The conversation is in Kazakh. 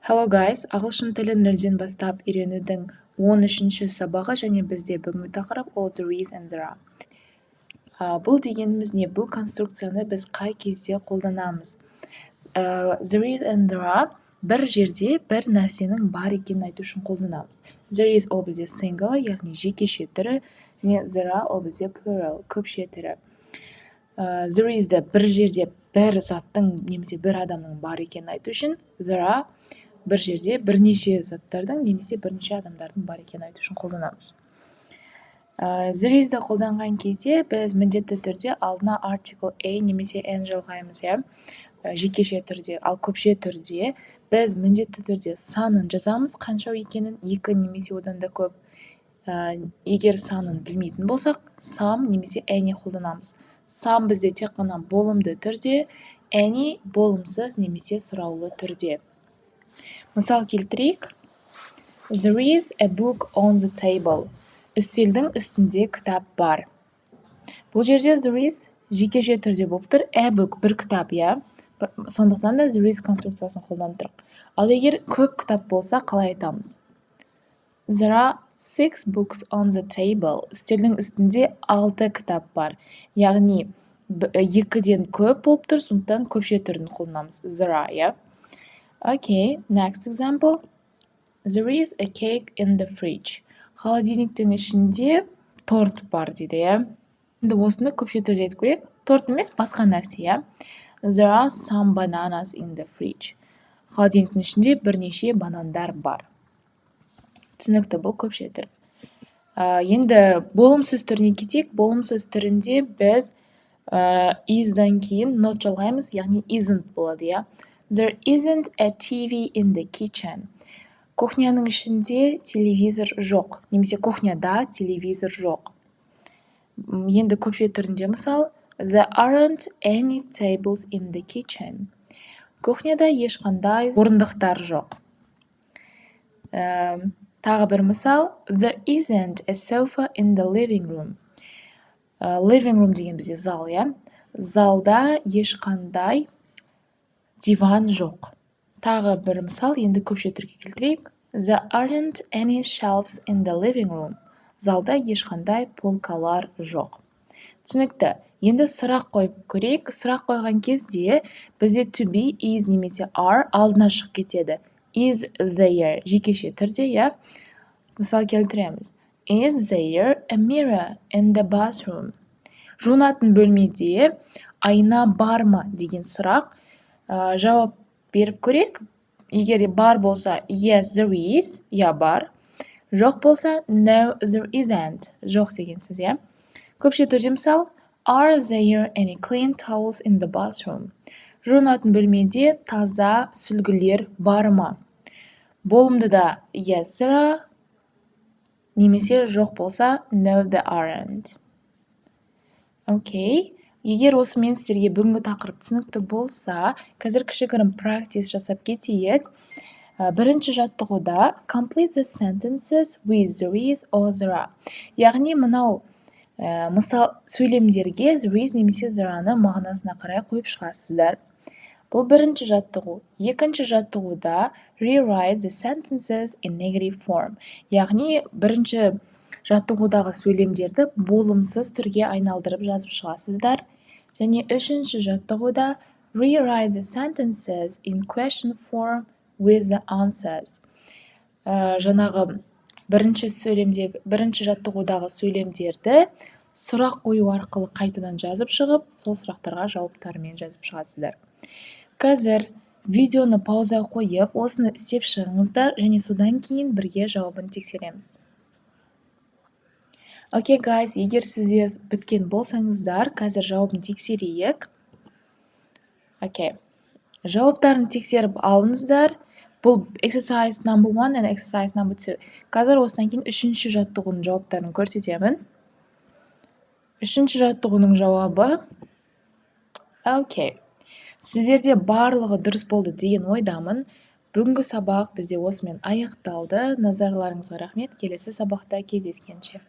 Hello, guys! Ағылшын тілін нөлден бастап үйренудің 13-ші сабағы және бізде бүгінгі тақырып ол there is and there are. Бұл дегеніміз не? Бұл конструкцияны біз қай кезде қолданамыз? There is and there are бір жерде бір нәрсенің бар екенін айту үшін қолданамыз. There is ол бізде singular, яғни жекеше түрі, және there are ол бізде plural, көпше түрі. There is-ді бір жерде бір заттың немесе бір адамның бар екенін айту үшін, there are бір жерде бірнеше заттардың немесе бірнеше адамдардың бар екенін айту үшін қолданамыз. There is-ді қолданған кезде біз міндетті түрде алдына article a немесе an жалғаймыз, иә, жекеше түрде. Ал көпше түрде біз міндетті түрде санын жазамыз, қанша екенін, екі немесе одан да көп. Егер санын білмейтін болсақ, some немесе any қолданамыз. Some бізде тек қана болымды түрде, any болымсыз немесе сұраулы түрде. Мысал келтірейік. There is a book on the table. Үстелдің үстінде кітап бар. Бұл жерде there is жекеше түрде болып тұр, a book бір кітап, иә. Сондықтан да there is конструкциясын қолданып тұрмық. Ал егер көп кітап болса, қалай айтамыз? There are six books on the table. Үстелдің үстінде алты кітап бар. Яғни екіден көп болып тұр, сондықтан көпше түрін қолданамыз. There are, иә. Okay, next example. There is a cake in the fridge. Холодильниктің ішінде торт бар дейді, иә. Енді осыны көпше түрде айтып көрейік. Торт емес, басқа нәрсе, иә. There are some bananas in the fridge. Холодильниктің ішінде бірнеше банандар бар. Түсінікті, бұл көпше түр. Енді болымсыз түріне кетейік. Болымсыз түрінде біз is-дан кейін not жалғаймыз, яғни isn't болады, иә. There isn't a TV in the kitchen. Кухняның ішінде телевизор жоқ немесе кухняда телевизор жоқ. Енді көпше түрінде мысал: There aren't any tables in the kitchen. Кухняда ешқандай орындықтар жоқ. Тағы бір мысал: There isn't a sofa in the living room. Living room деген бізде зал, иә. Залда ешқандай диван жоқ. Тағы бір мысал, енді көпше түрге келтірейік. There aren't any shelves in the living room. Залда ешқандай полкалар жоқ. Түсінікті. Енді сұрақ қойып көрейік. Сұрақ қойған кезде бізде to be is немесе are алдына шығып кетеді. Is there жекеше түрде, иә. Мысал келтіреміз. Is there a mirror in the bathroom? Жуынатын бөлмеде айна бар ма деген сұрақ. Жауап беріп көрейік. Егер бар болса, yes, there is, иә, бар. Жоқ болса, no, there isn't, жоқ деген сөз, иә. Көпше түрде мысал: Are there any clean towels in the bathroom? Жуынатын бөлмеде таза сүлгілер бар ма? Болымдыда yes, there are немесе жоқ болса, no, there aren't. Окей. Егер осымен сіздерге бүгінгі тақырып түсінікті болса, қазір кішігірім practice жасап кетейік. Бірінші жаттығуда complete the sentences with there is or there are. Яғни мынау мысал сөйлемдерге there is немесе there are-ны мағынасына қарай қойып шығасыздар. Бұл бірінші жаттығу. Екінші жаттығуда rewrite the sentences in negative form. Яғни бірінші жаттығудағы сөйлемдерді болымсыз түрге айналдырып жазып шығасыздар. Және үшінші жаттығуда rewrite the sentences in question form with the answers. Жаңағы бірінші сөйлемдегі, бірінші жаттығудағы сөйлемдерді сұрақ қою арқылы қайтадан жазып шығып, сол сұрақтарға жауаптарымен жазып шығасыздар. Қазір видеоны пауза қойып, осыны істеп шығыңыздар және содан кейін бірге жауабын тексереміз. Okay, guys, егер сіздер біткен болсаңыздар, қазір жауабын тексерейік. Окей, жауаптарын тексеріп алыңыздар. Бұл exercise number one and exercise number two. Қазір осыдан кейін үшінші жаттығудың жауаптарын көрсетемін. Үшінші жаттығудың жауабы. Окей, сіздерде барлығы дұрыс болды деген ойдамын. Бүгінгі сабақ бізде осымен аяқталды. Назарларыңызға рахмет, келесі сабақта кездескенше.